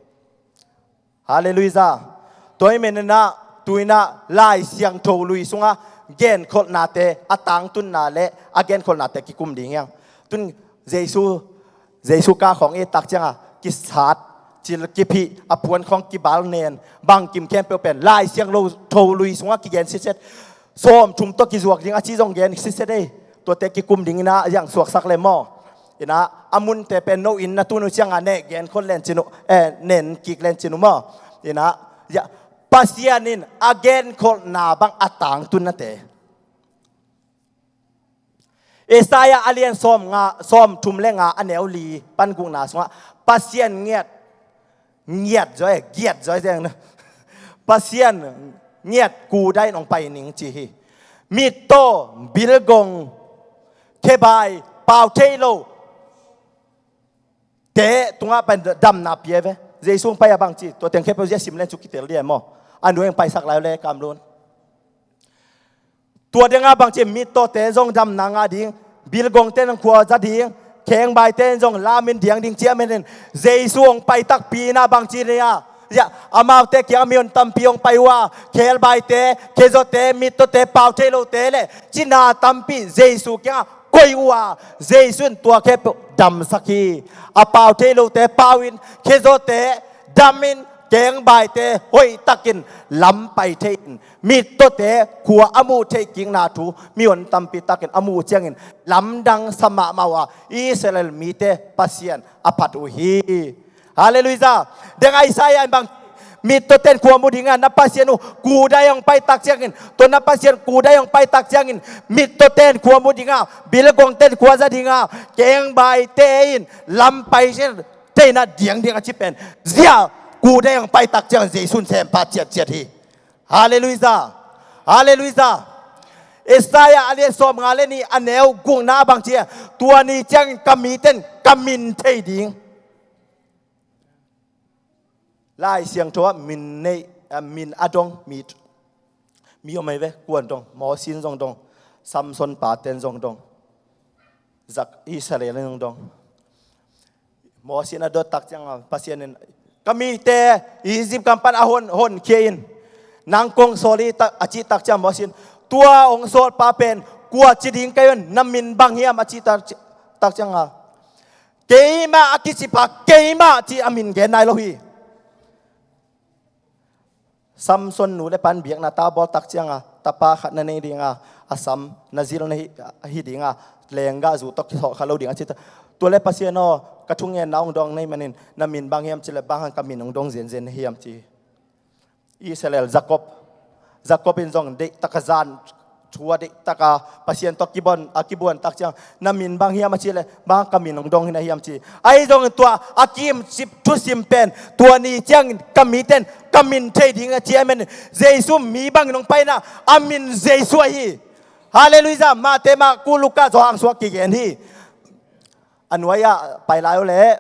Halleluiah. Tua hi manin ah tu in ah Lai Siangtho Lui sungah genkholhnate a tangtunna le a genkholhnate kikum ding hi hang. Tun Jesu, Jesu ka khawng i tak ciang a kisat, cil kiphih, a puan khawng kibal nen, bangkim khempeuh pen Lai Siangtho Lui sungah kigen sitset. Sawmthum tawh kizuak ding a ci zong gen sitset ei. Tuate kikum ding in ah ziang suaksak le maw? In ah a munte pen no inn na tun uh ciang a ne genkholh len cin uh, eh, nen kik len cin uh maw? In ah, ya, Pasian in a genkholhna bang a tangtunnate. Isaiah a lian sawm nga, sawmthum le nga a neu li pan gukna sungah Pasian ngiat, ngiat zaw e, giat zaw e, Pasian ngiat kudai in hong pai ning ci hi. Mittaw, bilgong, khebai, pau thei lo te tungah pen damna pia ve. Jesu hong pai a bang ci, tua teng khempeuh zia sim len cu kitel dia maw? A nuai hong paisak lai le kamlun. Tua dingah bang ci, mittawte zong damna ngah ding, bilgongte zong khua za ding, khengbaite zong lamin diang ding ciah menin Jesu hong pai takpi in ah bang ci nia? Zia, amaute kiang a mihon tampi hong pai uh a, khelbaite, khezote, mittawte, pau thei lote le cina tampi Jesu kiangah koih uh a, Jesu in tua khempeuh damsak hi. A pau thei lote pau in, khezawte dam in, kengbaite hoihtakin lam pai thei in, mittawte khua a muh theih kikna thu mihon tampi takin a muh ciangin lamdang sa mahmah uh a, Israel mite Pasian a phat uh hi. Halleluiah. Deng Isaiah in bang, mittawten khua mu dinga, na Pasian uh kudai hong paitak ciangin, tua na Pasian kudai hong paitak ciangin, mittawten khua mu dinga, bilgongten khua za dinga, kengbaite in lam pai theihna diangdiang a ci pen, zia kudai hong paitak ciangin Jesu in sempa ciatciat hi. Halleluiah. Halleluiah. Isaiah a lian sawmnga le nih a neu gukna bang ci a, tua ni ciangin ka miten ka min thei ding. Lai Siangtho ah min nei, ah, min a dong mi, mi om ei ve, kuan dong, Mosi in zong dong, Samson paten zong dong, Zak Israel in zong dong. Mosi in a dot tak ciang a, Pasian in, ka mite Egypt gam pan a hon, honkhia in, nang kong sawl hi tak, a cih tak ciang Mosi in, tua hong sawlpa pen kua ci ding ka hi uh, na min bang hiam a cih tak, tak ciang a, keimah a kici pa, keimah ci a min gen nai lo hi. Samson nu le pan biakna ta bawl tak ciang a, tapa khat na nei ding a, a sam na zil na hi, hi ding a, lenggah zu tawh kisawh kha lo ding a ci ta. Tua le Pasian aw, ka thungenna hong dawng na hih manin, na min bang hiam ci le bang hang ka min hong dawng zenzen na hiam ci. Israel, Jacob. Jacob in zong deih taka zan thu a deih taka Pasian tawh kibuan, a kibuan tak ciang, na min bang hiam a ci le, bang ka min hong dawng hi na hiam ci. Ahi zongin tua a kim cip thusim pen, tua ni ciangin ka miten ka min thei ding a ci a, amen. Jesu mi bangin hong paina, a min Jesu ahi. Halleluiah. Mate, Marku, Luka, Johan suak kigen hi. A nuai-ah pai lai uh leh.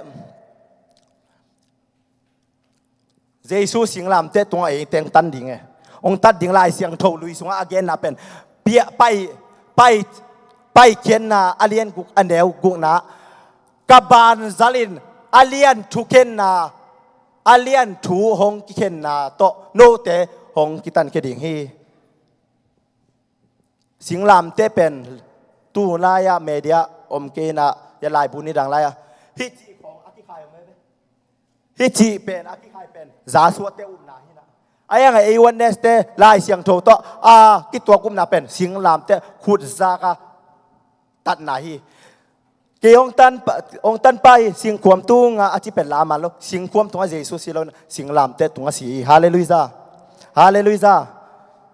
Jesu singlamteh tungah eite hong tan ding e. Hong tat ding, Lai Siangtho lui sungah a genna pen. Pia, pai, pai, Paikhiatna a lian guk a neu gukna. Ka banzalin a lian thukhenna, a lian thu hong kikhenna tawh note hong kitankhia ding hi. Singlamteh pen tu lai-ah media om kei inah, ya laibu nidang lai-ah. Hih cih khawng a kikhai om e. Hih cih pen, a kikhai pen, Joshua te upna hi inah. A yang a A one S te Lai Siangtho tawh a kituak upna pen singlamteh khutzak a tatna hi. Kei hong tan pa, hong tan pa hi, singkhuam tungah a ci pen la man lo. Singkhuam tungah Jesu si lo, singlamteh tungah si hi. Halleluiah. Halleluiah.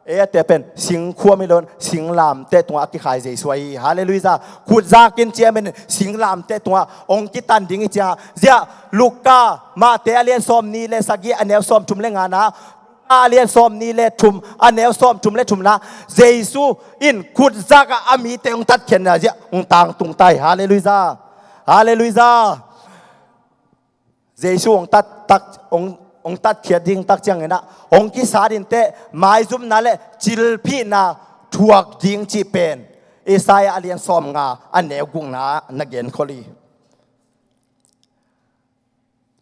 Ei a te pen singkhuam hi lo, singlamteh tungah a kikhai Jesu ahi hi. Halleluiah. Khutzak in ci a, amen. Singlamteh tungah hong kitan ding hi ciang a, zia Luka, Mate a lian sawmnih le sagih a neu sawmthum le ngana, a lian sawmnih le thum a neu sawmthum le thumna, Jesu in khutzak ah a mite hong tatkhiatna zia hong tangtung ta hi. Halleluiah. Halleluiah. Jesu hong tat tak, hong, hong tatkhiat ding tak ciang inah, hong kisat inteh maizumna le cilphihna thuak ding cih pen Isaiah a lian sawmnga a neu gukna na genkhol hi.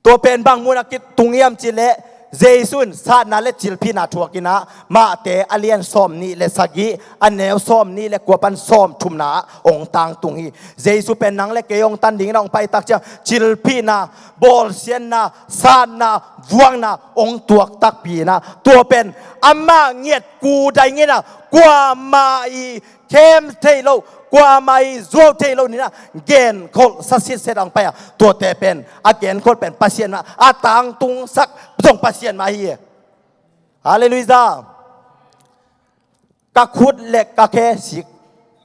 Tua pen bang mun a kitung hiam cih leh, Jesu in satna le cilphihna thuak inah, Mate a lian sawmnih le sagih a neu sawmnih le kua pan sawmthumna ah hong tangtung hi. Jesu pen nang le kei hong tan ding inah hong pai tak ciang, cilphihna, bawlsiatna, satna, vuakna hong tuak takpi inah, tua pen amah ngiat kudai ngiat inah, kuamah i khem thei lo, kuamah i zuau thei lo ni inah, genkholh sa sitset hong pai a, tuate pen a genkholh pen Pasian mah, a tangtungsak zong Pasian mah hi. Halleluiah. Ka khut le ka khe sik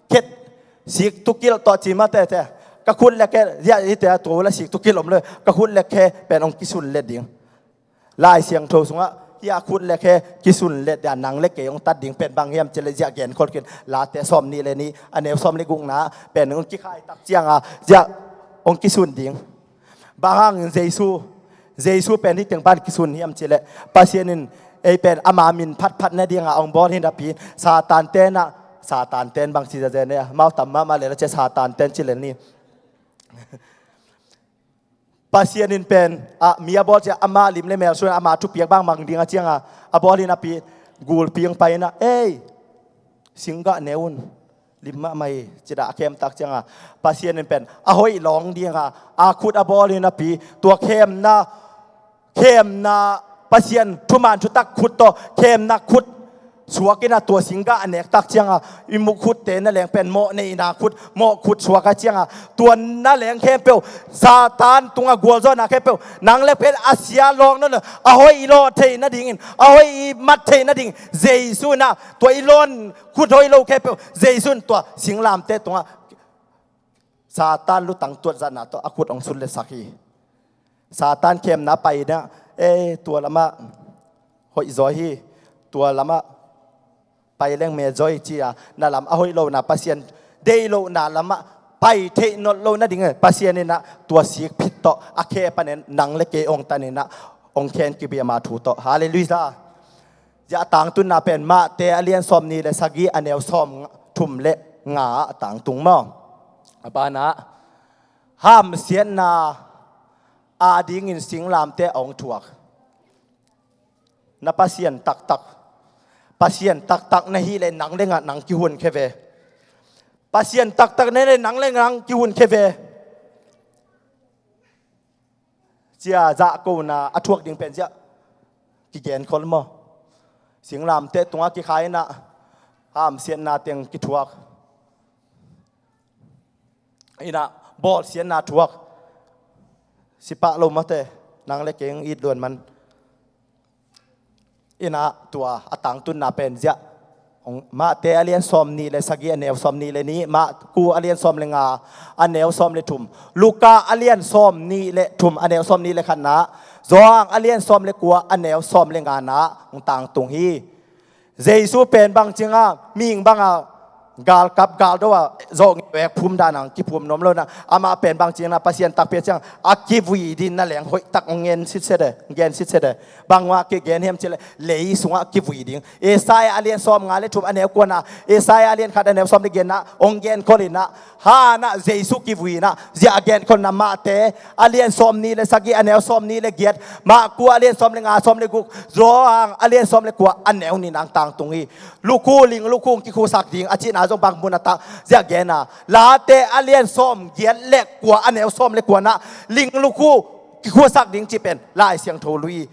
khet, sik tukilh tawh ci mah tete. Ka khut le khe, zia i te a tua la sik tukilh om lo, ka khut le khe pen hong kisun let ding. Lai Siangtho sungah, hih a khut le khe kisun let dia nang le kei hong tat ding pen bang hiam cih leh zia genkholh khin, Late sawmnih le nih a neu sawm le gukna pen hong kikhai tak ciang a, zia hong kisun ding. Bang hangin Jesu, Jesu pen hih teng pan kisun hiam cih leh, Pasian in ei pen ama min phatphat nading a hong bawl hi napi, Satan ten ah, Satan ten bang ci zazen e, amau tam mahmah le la cia Satan ten ci le ni. Pasian in pen, a, mi a bawl ciang, ama lim le mel suan, ama thupiak bang mang ding a ciang a, a bawl hi napi, gulpi hong pai inah, ei, singgah ne un, Lim mahmah hi. Ci-in a khemtak ciangin Pasian in pen a hoih lawng dinga a khut a bawl hi napi, tua khemna, khemna, Pasian thuman thutak khut tawh khemna khut suak in a tua singgah a nektak ciangin i muk khutte na leng pen mawh neihna khut, mawh khut suak a ciangin tua na leng khempeuh Satan tungah gualzawhna khempeuh nang le pen a sia lawng nawn lo, a hoih i lawh theih nadingin, a hoih i mat theih nading Jesu in a tua i lawn khut hoih lo khempeuh Jesu in tua singlamteh tungah Satan lutang tuatzatna tawh a khut hong sunlesak hi. Satan khemna pai na, eh, tua lamah hoih zaw hi, tua lamah pai leng met zaw hi ci-a na lam a hoih lohna, Pasian deih lohna lamah pai theih nawn lo nading Pasian in a tua sik phit tawh a khe panin nang le kei hong tan in a hong khen kibiama thu tawh. Halleluiah. Ziah a tangtunna pen Mate a lian sawmnih le sagih a neu sawmthum le nga a tangtung maw? A banah hamsiatna adingin singlamteh a hong thuak. Na Pasian taktak, Pasian taktak na hih leh nang le ngah nang kihunkhia ve. Pasian taktak na hih leh nang le ngah nang kihunkhia ve. Cia zahkona a thuak ding pen ziah kigenkhol maw? Singlamteh tungah kikhai in a hamsiatna teng kithuak in a bawlsiatna thuak. Sipah lo mate, nang le keng it luan man. In a tua a tangtunna pen ziah Mate a lian sawmnih le sagih a neu sawmnih le nih, Marku a lian sawm le nga a neu sawm le thum, Luka a lian sawmnih le thum a neu sawmnih le khatna, Johan a lian sawm le kua a neu sawm le ngana hong tangtung hi. Jesu pen bang cianga mihing banga galkap galdo a zawh ngei vek phum dana kiphum nuam lo in a, amah pen bang cianga Pasian takpi a cianga a kivui ding na leng hoihtak hong gen sitset e, hong gen sitset e. Bangmah kigen hiam cih leh lei sungah kivui ding. Isaiah a lian sawmnga le thum a neu kuana, Isaiah a lian khat a neu sawm le giatna hong genkhol in a, hana Jesu kivui in a ziah a genkholna Mate a lian sawmnih le sagih a neu sawmnih le giat, Marku a lian sawm le nga sawm le guk, Johan a lian sawm le kua a neu nihna hong tangtung hi. Lukhu, ling lukhu hong kikhusak ding a cihna zong bang mun a tak ziah gen a, Late a lian sawmgiat le kua a neu sawm le kuana ling lukhu kikhusak ding cih pen Lai Siangtho lui,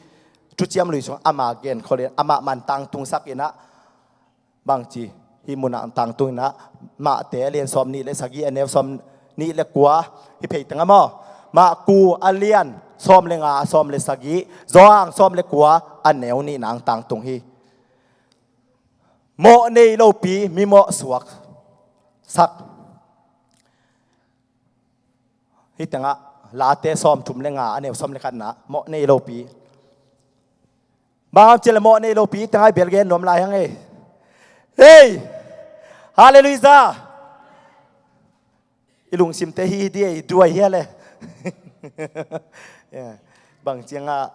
Thuciam Lui sung amah genkhol in amah man tangtungsak in a, bangci hih munah tangtung in a, Mate a lian sawmnih le sagih a neu sawmnih le kua hi phei teng a maw? Marku a lian sawm le nga a sawm le sagih, Johan sawm le kua a neu nihna hong tangtung hi. Mawh nei lopi mimawh suak sak. Hih tengah Late sawmthum le nga a neu sawm le khatna mawh nei lopi. Bang hang cih leh mawh nei lopi tengah i bel gen nuam lai hang ei. Hei! Halleluiah! I lungsimte hi di ei duai hia le. Bang ciangah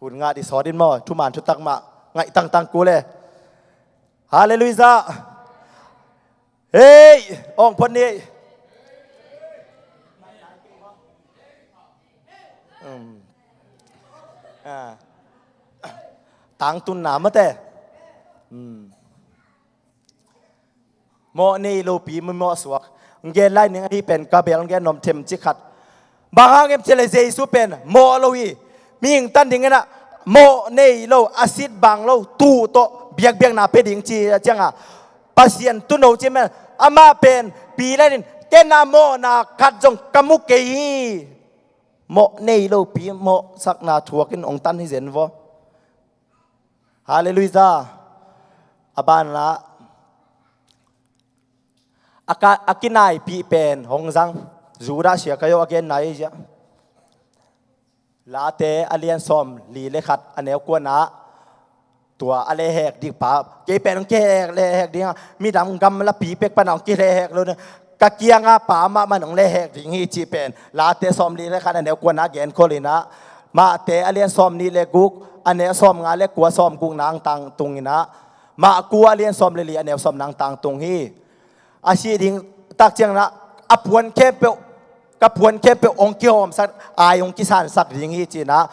hun ngah di sawt in maw, thuman thutak mah ngaih tangtang ku le. Halleluiah! Hei, ong phot ni. Um. Ah. Tangtunna mate. Um. Mawh nei lopi mimawh suak. Ngen lai ning ahi pen ka bel ngen nuam themcik khat. Bang hang hiam cih leh Jesu pen mawh lo hi. Mihing tan dingin a mawh nei lo, a sit bang lo, tuu tawh biakbiakna pia ding ci a cianga Pasian tuuno ci men, amah pen Pilat in ken a mawhna khat zong ka mu kei hi. Mawh nei lopi mawhsakna thuakin hong tan hi zen vaw. Halleluiah. A banah a ka, a kinaipih pen hong zang. Judah Iskariot a genna hi ziah. Late a lian sawmli le khat a neu kuana, tua a lehhek ding pa, kei pen hong kihehhek lehhek ding a, midang gamlapi pek pana hong kilehhek lo na, ka kianga pa amah man hong lehhek ding hi cih pen Late sawmli le khat a neu kuana genkhol in a, Mate a lian sawmnih le guk a neu sawmnga le kua, sawmgukna hong tangtung in a, Marku a lian sawm le li a neu sawmna hong tangtung hi. A sih ding tak ciangin a, a puan khempeuh, ka puan khempeuh hong kihawmsak, ai hong kisansak ding hi ci-in a,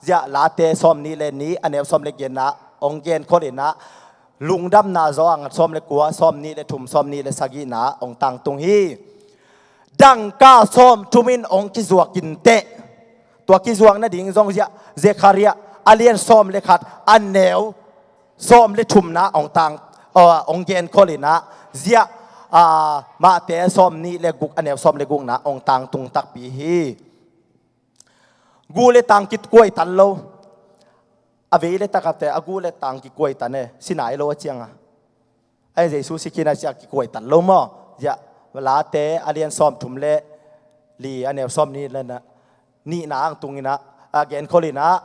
ziah Late sawmnih le nih a neu sawm le giatna hong genkhol in a, Lungdamna Johan sawm le kua, sawm nih le thum, sawm nih le sagihna hong tangtung hi. Dangka sawm thum in hong kizuak inteh. Tua kizuak nading zong ziah Zekhariah a lian sawm le khat a neu sawm le thumna hong tang, uh, hong genkhol inah ziah, uh, Mate sawm nih le guk a neu sawm le gukna hong tangtung takpi hi. Gu le tang kikuai tan lo. A vei le takate a gu le tang kikuai tan e, si nai lo a cianga. Ai Jesu si khin a ciah kikuai tan lo maw? Ziah Late a lian sawm thum le li a neu sawm nih le na, nihna ang tunginah a genkhol inah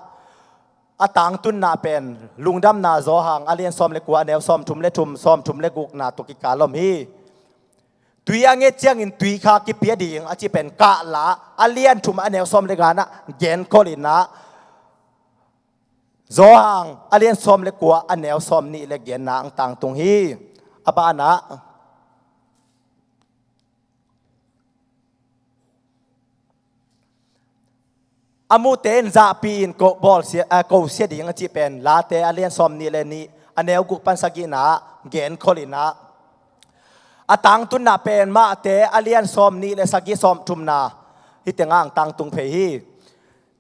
a tangtunna pen Lungdamna Johan a lian sawm le kua a neu sawm thum le thum, sawm thum le gukna tua kikal om hi. Tui a nget ciangin tui kha kipia ding a ci pen kahla a lian thum a neu sawm le ngana genkhol inah Johan a lian sawm le kua a neu sawm nih le genna ang tangtung hi. A banah a mute in zahpi in ko bawlsia, eh, kosia ding a cih pen Late a lian sawm nih le nih a neu guk pan sagihna genkhol inah a tangtunna pen Mate a lian sawm nih le sagih sawm thumna hih tengah ang tangtung phei hi.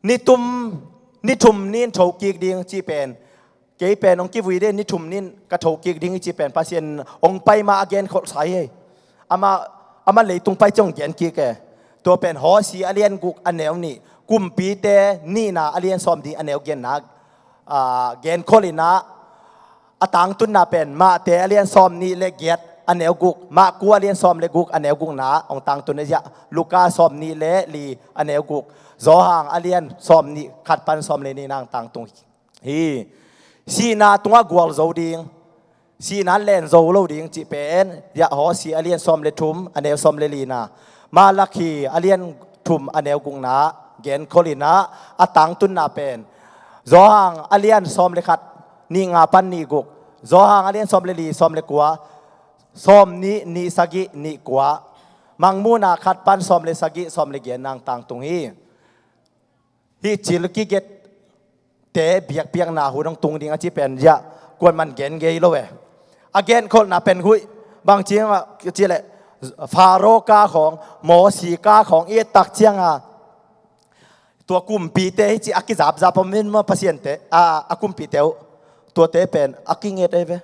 Ni tum, ni thum nin thokik ding cih pen kei pen hong kivui ding, ni thum nin ka thokik ding i cih pen Pasian hong pai ma a genkholh sa hi. Amah, amah leitung pai ciang hong genkik e. Tua pen Hawsi a lian guk a neu nih, kumpite nihna a lian sawm ding a neu genna, ah, genkholh inah a tangtunna pen Mate a lian sawm nih le giat a neu guk, Maku a lian sawm le guk a neu gukna hong tangtun a ziah Luka sawm nih le li a neu guk, Johan a lian sawm nih khat pan sawm le nihna hong tangtung hi. Sihna tungah gualzo ding, sihna len zo lo ding cih pen ziah Hawsi a lian sawm le thum a neu sawm le lina, Malakhi a lian thum a neu gukna genkholh inah a tangtunna pen Johan a lian sawm le khat nih nga pan nih guk, Johan a lian sawm le li sawm le kua, sawm nih nih sagih nih kua, Mangmuhna khat pan sawm le sagih sawm le giatna ang tangtung hi. Hih cil kigette biakpiakna hun hong tung ding a cih pen ziah kuaman gen ngei lo e. A genkholhna pen huih bang ciang a cih leh Faro ka khawng, Mawsi ka khawng i et tak cianga tua kumpite hi ci a kizapzap om in maw Pasiante, a, a kumpite uh. Tuate pen a kinget ei ve.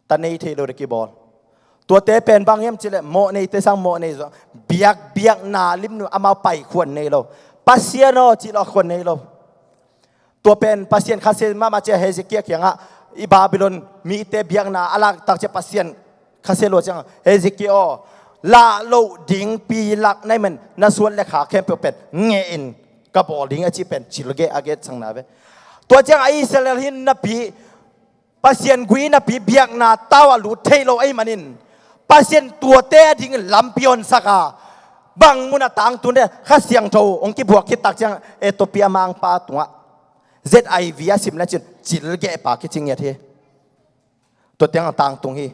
Ta nei thei lo de kibawl. Tuate pen bang hiam cih leh mawh neite sang mawh nei zong biakbiakna limnu amau pai khuan nei lo. Pasian aw cih lo a khuan nei lo. Tua pen Pasian khasia mahmah ciah Hezekiah kiangah i Babylon mite biakna a laktak ciah Pasian khasia lua ciang Hezekiah aw, lah loh ding pi lak nai men na suan le kha khempeuh pen ngeh in ka bawl ding a cih pen cilgeh a getsakna ve. Tua ciang a Israel hin napi Pasian gui napi biakna tau a lut thei lo ahih manin Pasian tuate a dingin lampi honsak a bang mun a tangtun de Kha Siangtho hong kibuak khit tak ciang Ethiopia mangpa tungah Z I V a sim le cin cilgeh pa kici ngiat hi. Tua tiang a tangtung hi.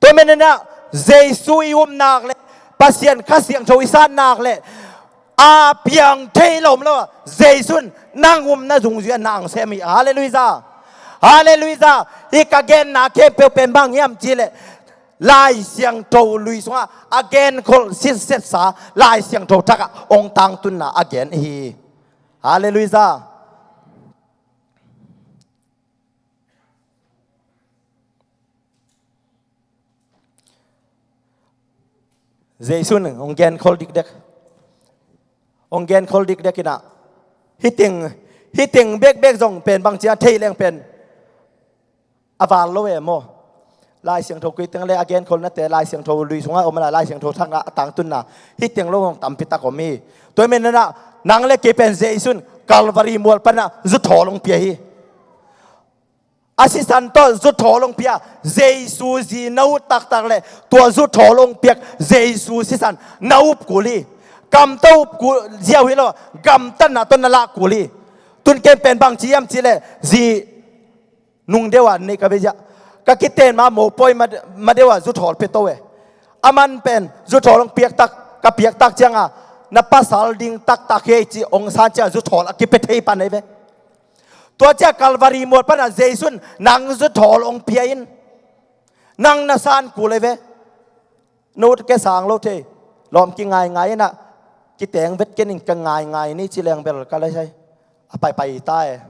Tua meninah Jesu i um nak le Pasian Kha Siangtho i sat nak le a piang thei lo om lo a Jesu in nang umna zungzui a nang sem hi. Halleluiah. Halleluiah. Hi ka genna khempeuh pen bang hiam cih leh Lai Siangtho lui sungah a genkholh sitsetsa Lai Siangtho thakah hong tangtunna a gen hi. Halleluiah. Jesu in hong genkhol dikdek. Hong genkhol dikdek inah hih teng, hih teng bekbek zong pen bang ciang thei leng pen a val lo e maw? Lai Siangtho koi teng le a genkholhnate Lai Siangtho lui sungah om a Lai Siangtho thakah a tangtunna hih teng lo hong tampi tak om hi. Tua meninah nang le kei pen Jesu in Calvary mual panah zuthawl hong pia hi. A sisan tawh zuthawl hong pia Jesu zi na ut taktak le tua zuthawl hong piak Jesu sisan na up kul hi. Kam tawh up kul ziau hi lo, gamtatna tawh na lah kul hi. Tun ken pen bang ci hiam cih leh zi nung deuh a nei ka ve ziah ka kiten ma mopawi ma, ma deuh a zuthawl pia to e. A man pen zuthawl hong piak tak ka piak tak cianga na pasal ding taktak hi ei ci hong san ciang zuthawl a kipia thei pan ei ve. Tua ciah Kalvari mual panah Jesu in nang zuthawl hong pia in. Nang na san kul ei ve. No ke sang lo thei. Lawm kingaingai inah kiteng vet kenin ka ngaingai ni ci leng bel ka lai sai. A paipai ta e.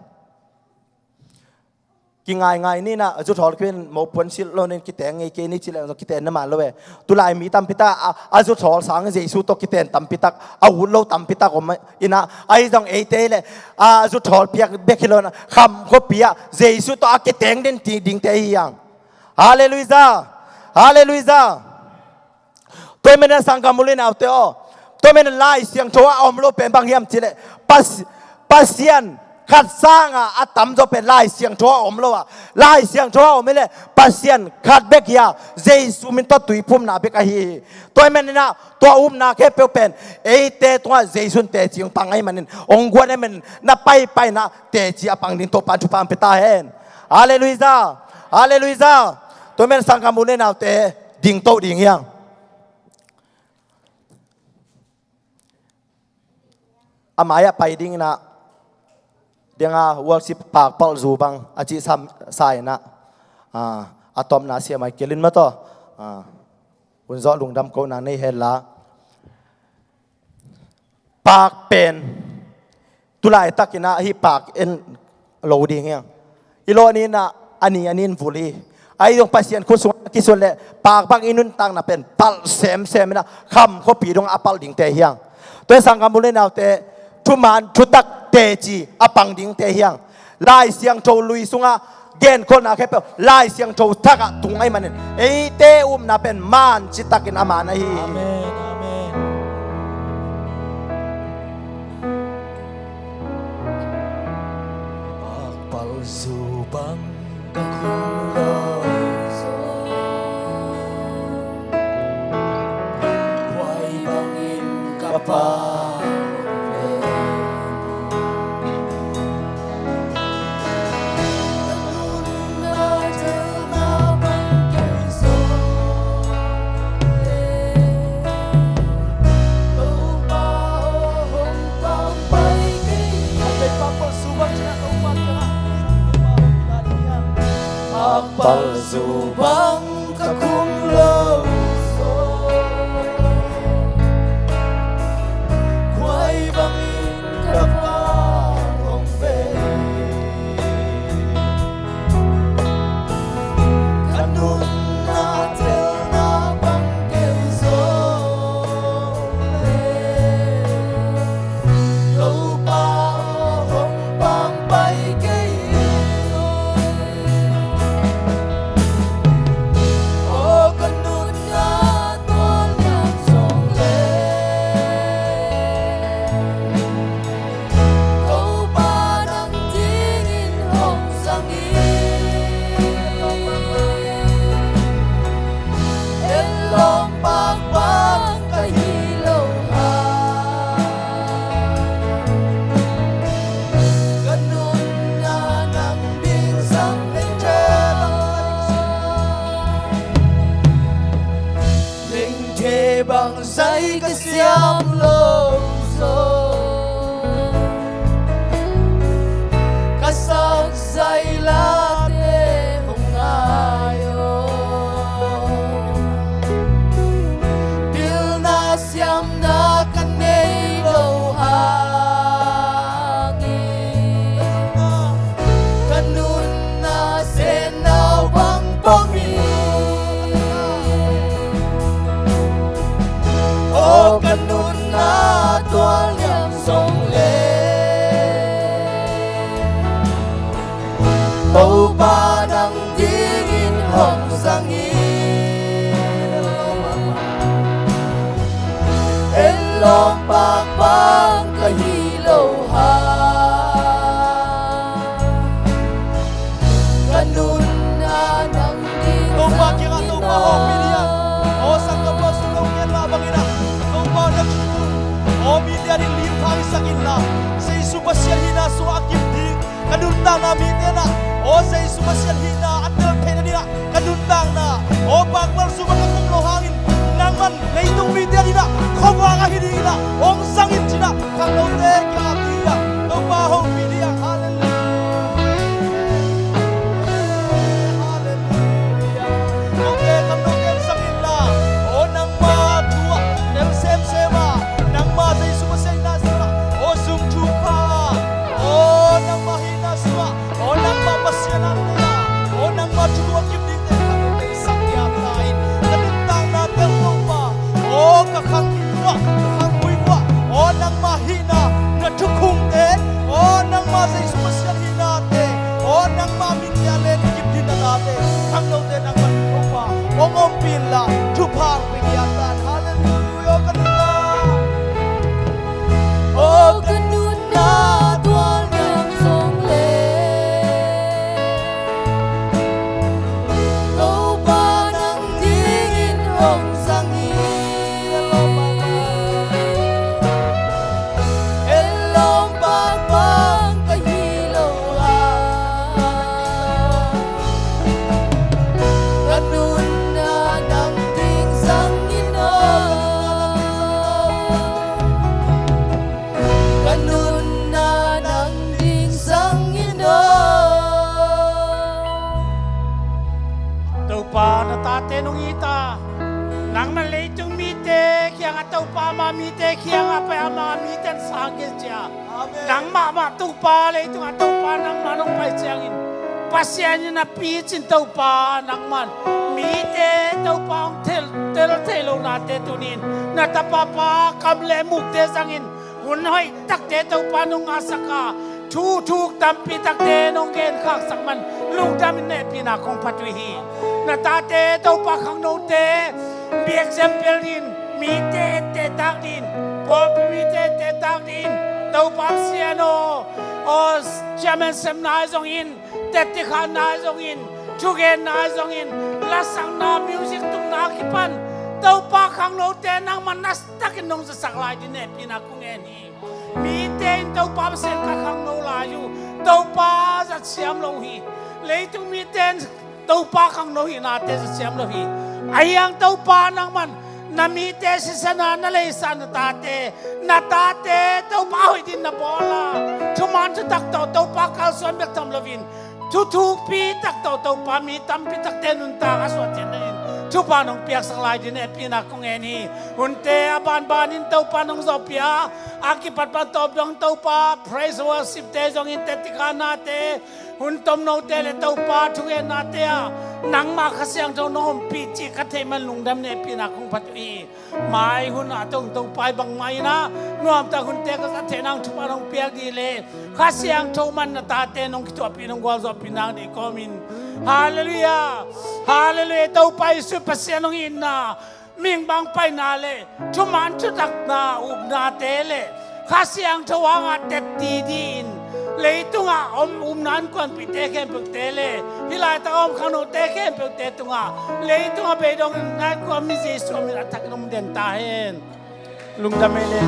Kingaingai ni inah a zuthawl khin mopuan silh lo nin kiteng ngei kei ni ci leng zong kiten na man lo e. Tulai mi tampi tak a, a zuthawl sang Jesu tawh kiten tampi tak a ut lo tampi tak om inah ahi zong eite le a zuthawl piak bek hi lo inah kham khuapi ah Jesu tawh a kiteng den ti dingte hi hiang. Halleluijah. Halleluijah. Tua hi manin a sanggam u le naute aw, tua hi manin Lai Siangtho a om lo pen bang hiam cileh Pas- Pasian khat sanga a tamzaw pen Lai Siangtho a om lo a, Lai Siangtho a om hileh Pasian khat bek hi a, Jesu min tawh tuiphumna bek ahi hi. Tua hi maninah tua upna khempeuh pen eite tungah Jesu in teci hong pang ahi manin hong guan ahi manin na paipaina teci a pang ding Topa'n thupha hong pia ta hen. Halleluijah. Halleluijah. Tua hi manin sanggam u le naute dingto ding hiang. A mai-ah pai dinginah dinga worship pakpalh zu bang a cih sam sa inah a tawpna siamai kilin mataw. Hunzawh lungdam kohna nei henla. Paak pen tulaitakinah hih paak en lo ding hiang. I lawh ninah a ni a nin vul hi. Ahi zong Pasian khut sungah a kisun leh paak bang i nuntakna pen palh semsem inah kham khuapi dongah a palh dingte hiang. Tua hi sanggam u le naute thuman thutak teci a pang dingte hiang. Lai Siangtho lui sungah genkholhna khempeuh Lai Siangtho thakah tung ahi manin eite upna pen man citakin a man ahi hi. Amen, amen. Pakpalh zu bang ka khum lo zo, khuai bangin ka pa Palh zu bang ka khum lo zo, khuai bangin ka pa hong ve. Ka nunna telna bang keu zo le, Topa aw hong pang pai kei in. Aw ka nunna tual lian zong le, Topa nang dingin hong zang in. En lawm pakpang ka hi lo hang, ka nunna nang ding zang leng thei bang zai ka siam lo zo, ka sak zai late hong ngai aw. Pilna siamna ka nei lo hangin, ka nunna sen nau bang pom in. Aw ka nunna tual lian zong le, Topa nang dingin hong zang in. En lawm pakpang ka hi lo hang, ka nunna nang ding Topa kiangah Topa hong pi ding a. Aw sang Topa sung lo ngen mah bangin a, Topa na kikum aw mi lian in lim pha hisak inla, Jesu Pasian hihna sungah a kim ding ka nuntakna mite na, aw Jesu Pasian hihna a tel theihna dingah ka nuntakna, aw pakpalh zu bang ka khum lo hangin nangman leitung mite a dinah khuavang ahi dingin a hong zang in cinah khangnote kiangah pi a, Topa hong pi ding a. Halleluiah. Hia len kip ding na tate, khangnote nangman Topa hong ompih inla, thupha hong pia ta hen. Halleluiah, ka nunna. O ka nunna, tua nang zong le Topa nang dingin hong zang hi. Hong lawm pakpak ka hi lo a, ka nunna nang ding zang in aw. Ka nunna nang ding zang in aw. Topa na tate nong it a, nangman leitung mite kiangah Topa, ama mite kiangah pai, ama mite in sang kei cia. Amen. Nangmah mah Topa, leitungah Topa nangmah nong pai ciangin Pasian in a picin Topa nangman mite Topa hong tel, tel thei lo nate tunin na tapa pa kam le mukte zangin hun hoih takte Topa nong ngahsak a, thu thuk tampi takte nong genkhaksak man lungdam in hehpihna kong phat uh hi. Na tate Topa khangnote biak zempel din, mite etteh tak din, pawlpi mite etteh tak din, Topa Pasian aw, aw, chairman semna ahi zongin, tetti khanna ahi zongin, thugenna ahi zongin, lasakna, music tukna a kipan Topa khangnote nangman nasatakin nong zasak lai din hehpihna kong ngen hi. Mite in Topa Pasian ka khangno lai uh, Topa zat siam lo hi. Leitung mite in Topa khangno hi nate zat siam lo hi. Ahi hang Topa nangman na mite sisan a na leisa na tate, na tate Topa hoih din na bawl a, thuman thutak tawh Topa kalsuan bek tham loin, thu thukpi tak tawh Topa mi tampi takte nuntak a suah theihna in thupha nong piaksak lai din hehpihna kong ngen hi. Hunte a banbanin Topa nong zawhpih a, a kipat pan tawp dong Topa praise worship te zongin, tetti khannate, hun tomnote le Topa thugennate ah nangmah Kha Siangtho nong ompih cih ka theih man lungdam in hehpihna kong phat uh hi. Mai hun ah tong Topa i bangmah in ah nuamtak hunte ka zat theih nang thupha nong piak dih le Kha Siangtho man na tate nong kithuahpih nong gualzawhpih nang dih kawmin, Halleluiah, Halleluiah. Topa Jesuh Pasian hong itna, mihing bang paina le thuman thutakna upnate le Kha Siangtho hanga tetti dih in leitungah om upna innkuanpihte khempeuhte le hih laitak a om khangnote khempeuhte tungah, leitungah beidong nai kuam mi Jesuh min a thakin om den ta hen. Lungdam ei le.